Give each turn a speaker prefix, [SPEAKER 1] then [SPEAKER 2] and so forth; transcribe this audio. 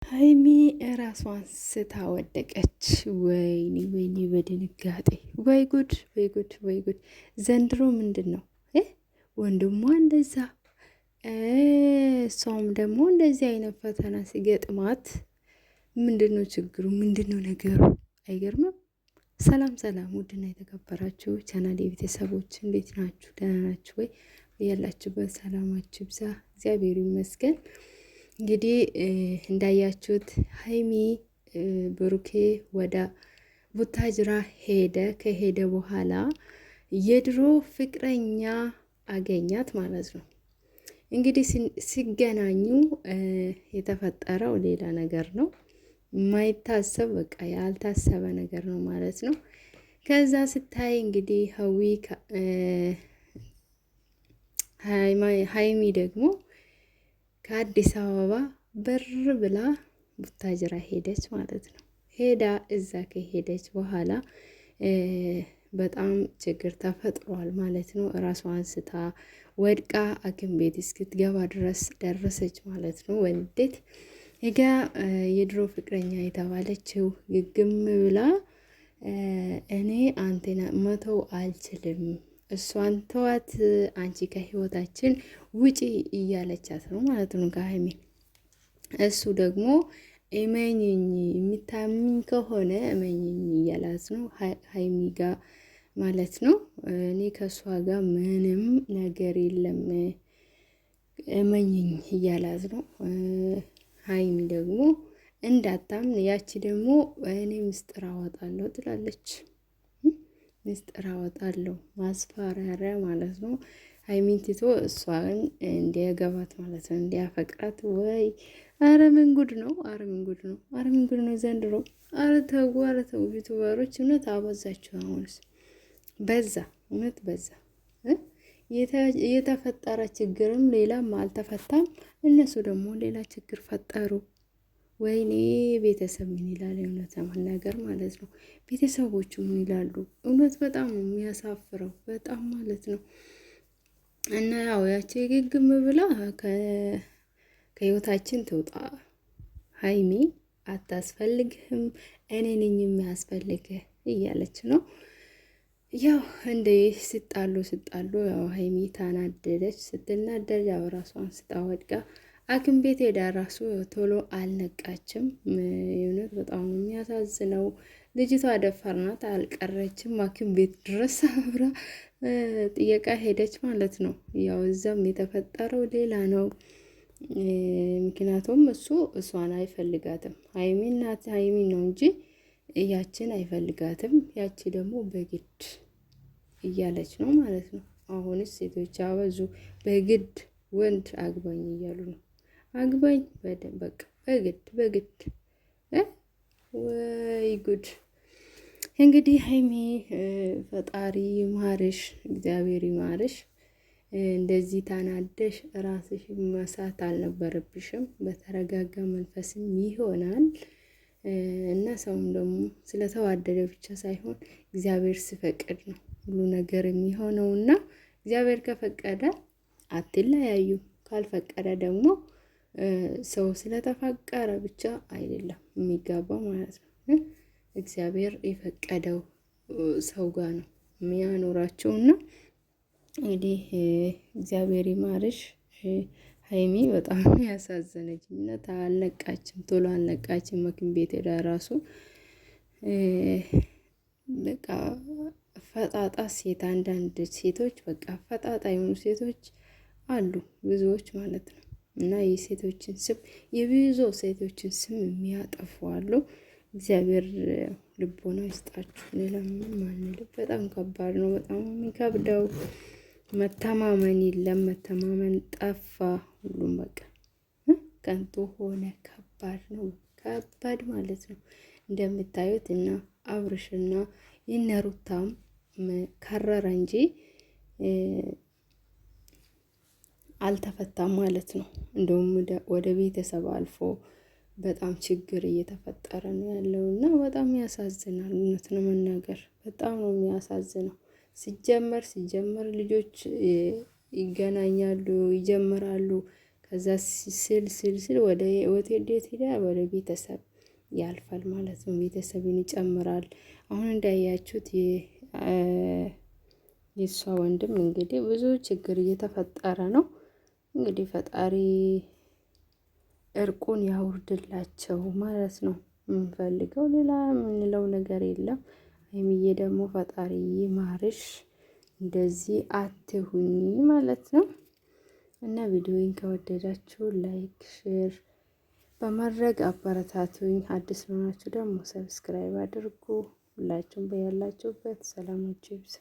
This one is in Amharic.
[SPEAKER 1] ሀይሚ ራሷን ስታ ወደቀች። ወይኔ ወይኔ፣ በድንጋጤ ወይ ጉድ፣ ወይ ጉድ፣ ወይ ጉድ! ዘንድሮ ምንድን ነው ወንድሟ እንደዛ፣ እሷም ደግሞ እንደዚህ አይነት ፈተና ሲገጥማት ምንድን ነው ችግሩ? ምንድን ነው ነገሩ? አይገርምም? ሰላም ሰላም፣ ውድና የተከበራችሁ ቻናል የቤተሰቦች እንዴት ናችሁ? ደህና ናችሁ ወይ? ያላችሁበት ሰላማችሁ ይብዛ። እግዚአብሔር ይመስገን። እንግዲህ እንዳያችሁት ሀይሚ ብሩኬ ወደ ቡታጅራ ሄደ። ከሄደ በኋላ የድሮ ፍቅረኛ አገኛት ማለት ነው። እንግዲህ ሲገናኙ የተፈጠረው ሌላ ነገር ነው፣ የማይታሰብ በቃ ያልታሰበ ነገር ነው ማለት ነው። ከዛ ስታይ እንግዲህ ሀዊ ሀይሚ ደግሞ ከአዲስ አበባ በር ብላ ቡታጅራ ሄደች ማለት ነው። ሄዳ እዛ ከሄደች በኋላ በጣም ችግር ተፈጥሯል ማለት ነው። እራሷን ስታ ወድቃ ሐኪም ቤት እስክትገባ ድረስ ደረሰች ማለት ነው። ወንዴት ጋ የድሮ ፍቅረኛ የተባለችው ግግም ብላ እኔ አንቴና መተው አልችልም እሷን ተዋት፣ አንቺ ከህይወታችን ውጪ እያለቻት ነው ማለት ነው ከሀይሚ። እሱ ደግሞ እመኝኝ የሚታምኝ ከሆነ እመኝኝ እያላት ነው ሀይሚ ጋ ማለት ነው። እኔ ከእሷ ጋር ምንም ነገር የለም እመኝኝ እያላት ነው። ሀይሚ ደግሞ እንዳታምን፣ ያቺ ደግሞ እኔ ምስጢር አወጣለሁ ትላለች። ምስጢር አወጣለሁ ማስፈራሪያ ማለት ነው። ሀይሚን ትቶ እሷን እንዲያገባት ማለት ነው፣ እንዲያፈቅራት። ወይ አረ ምን ጉድ ነው! አረ ምን ጉድ ነው! አረ ምን ጉድ ነው ዘንድሮ! አረ ተው፣ አረ ተው YouTuber ኦች እውነት አበዛችሁ። አሁንስ በዛ፣ እውነት በዛ። የተፈጠረ ችግርም ሌላም አልተፈታም፣ እነሱ ደግሞ ሌላ ችግር ፈጠሩ። ወይኔ ቤተሰብ ምን ይላል? እውነት ለመናገር ማለት ነው ቤተሰቦቹ ምን ይላሉ? እውነት በጣም ነው የሚያሳፍረው፣ በጣም ማለት ነው። እና ያው ያቺ ግግም ብላ ከህይወታችን ትውጣ፣ ሀይሚ አታስፈልግህም፣ እኔ ነኝ የሚያስፈልግህ እያለች ነው። ያው እንደ ሲጣሉ ሲጣሉ ያው ሀይሚ ታናደደች። ስትናደድ ያው ራሷን ስታ ወድቃ ሐኪም ቤት ሄዳ ራሱ ቶሎ አልነቃችም። የእውነት በጣም ነው የሚያሳዝነው። ልጅቷ ደፋር ናት፣ አልቀረችም። ሐኪም ቤት ድረስ አብራ ጥየቃ ሄደች ማለት ነው። ያው እዛም የተፈጠረው ሌላ ነው። ምክንያቱም እሱ እሷን አይፈልጋትም። ሀይሚን ናት ሀይሚን ነው እንጂ ያችን አይፈልጋትም። ያቺ ደግሞ በግድ እያለች ነው ማለት ነው። አሁንስ ሴቶች አበዙ። በግድ ወንድ አግባኝ እያሉ ነው። አግባኝ በደንብ በቃ በግድ በግድ ወይ ጉድ! እንግዲህ ሀይሚ ፈጣሪ ይማርሽ፣ እግዚአብሔር ይማርሽ። እንደዚህ ታናደሽ ራስሽ መሳት አልነበረብሽም። በተረጋጋ መንፈስም ይሆናል እና ሰውም ደግሞ ስለተዋደደ ብቻ ሳይሆን እግዚአብሔር ሲፈቅድ ነው ሁሉ ነገር የሚሆነውና እግዚአብሔር ከፈቀደ አትለያዩ፣ ካልፈቀደ ደግሞ ሰው ስለተፋቀረ ብቻ አይደለም የሚጋባው ማለት ነው። እግዚአብሔር የፈቀደው ሰው ጋር ነው የሚያኖራቸው እና እንግዲህ እግዚአብሔር ይማርሽ ሀይሚ በጣም ያሳዘነች እና አልነቃችም፣ ቶሎ አልነቃችም። መኪን ቤት ሄዳ ራሱ በቃ ፈጣጣ ሴት አንዳንድ ሴቶች በቃ ፈጣጣ የሆኑ ሴቶች አሉ ብዙዎች ማለት ነው። እና የሴቶችን ስም የብዙ ሴቶችን ስም የሚያጠፉ አሉ። እግዚአብሔር ልቦና ይስጣችሁ። ሌላ ምንም አንልም። በጣም ከባድ ነው። በጣም የሚከብደው መተማመን የለም። መተማመን ጠፋ። ሁሉም በቃ ከንቱ ሆነ። ከባድ ነው። ከባድ ማለት ነው። እንደምታዩት እና አብርሽና የነሩታም ከረረ እንጂ አልተፈታም ማለት ነው። እንደውም ወደ ቤተሰብ አልፎ በጣም ችግር እየተፈጠረ ነው ያለው እና በጣም ያሳዝናል። እውነት ነው መናገር በጣም ነው የሚያሳዝነው። ሲጀመር ሲጀመር ልጆች ይገናኛሉ ይጀምራሉ። ከዛ ስል ስል ስል ወደ ወዴት ሄዳ ወደ ቤተሰብ ያልፋል ማለት ነው። ቤተሰብን ይጨምራል። አሁን እንዳያችሁት የእሷ ወንድም እንግዲህ ብዙ ችግር እየተፈጠረ ነው። እንግዲህ ፈጣሪ እርቁን ያውርድላቸው ማለት ነው የምንፈልገው። ሌላ የምንለው ነገር የለም። ሀይሚዬ ደግሞ ፈጣሪ ይማርሽ፣ እንደዚህ አትሁኚ ማለት ነው። እና ቪዲዮውን ከወደዳችሁ like፣ share በማድረግ አበረታቱኝ። አዲስ ለሆናችሁ ደግሞ subscribe አድርጉ። ሁላችሁም በያላችሁበት ሰላማችሁ ይብዛ።